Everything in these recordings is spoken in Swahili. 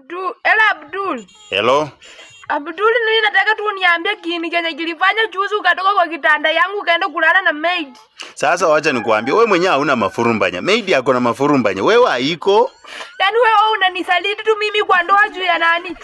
Abdul, hello Abdul. Hello. Abdul, nini nataka tu uniambie kini kenye kilifanya juzi ukatoka kwa kitanda yangu ukaenda kulala na maid. Sasa wacha nikuambie, wewe mwenyewe hauna mafurumbanya. Maid ako na mafurumbanya, wewe haiko. Yaani wewe unanisaliti tu mimi kwa ndoa juu ya nani?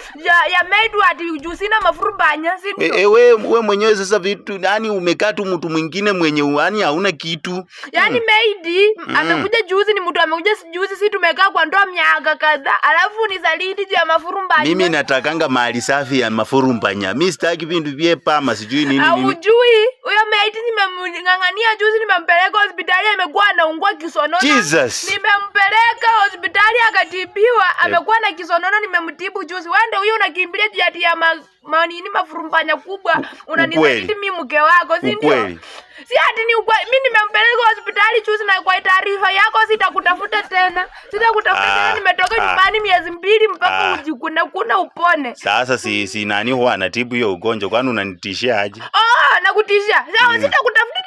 Ya maid ati juu sina mafurumbanya, si ndio? E, we mwenyewe sasa vitu yani umekaa tu mtu mwingine mwenye yani hauna kitu. Yaani maid amekuja juzi, ni mtu amekuja juzi, si tumekaa kwa ndoa miaka kadhaa, alafu unisaliti juu ya mafurumbanya. Mimi natakanga mahali safi ya mafurumbanya. Mimi sitaki vindu vyepama sijui nini nini. Haujui huyo maid nimemng'ang'ania juzi, nimempeleka hospitali, amekuwa anaungua kisonono. Jesus. Nimempeleka hospitali akatibiwa, amekuwa na kisonono, nimemtibu juzi. Wewe ndio huyo unakimbilia juu ati ya manini mafurumbanya kubwa, unanisaliti mimi mke wako, si ndio? Ukweli. Si ati ni ukweli. Mimi nimempeleka hospitali juzi, na kwa taarifa yako sitakutafuta tena, sitakutafuta tena. Nimetoka nyumbani miezi 2 mpaka ujikuna kuna upone. Sasa si nani huwa anatibu hiyo ugonjwa, kwani unanitishia aje? Oh, nakutishia. Sawa, sitakutafuta tena.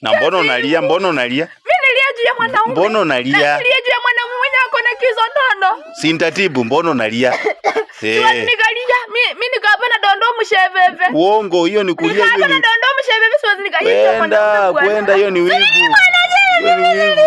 Na mbona unalia? Mbona unalia? Mimi nilia juu ya mwanaume. Mbona unalia? Na nilia juu ya mwanaume mwenye ako na kisonono. Si nitatibu, mbona unalia? Siwezi nikalia. Mi nikapa na dondo msheveve. Uongo, hiyo ni kulia, Nikapa hiyo na ni dondo msheveve, siwezi nikalia juu ya kwenda mwanaume bwana. kwenda, hiyo ni wivu. Hiyo ni wivu.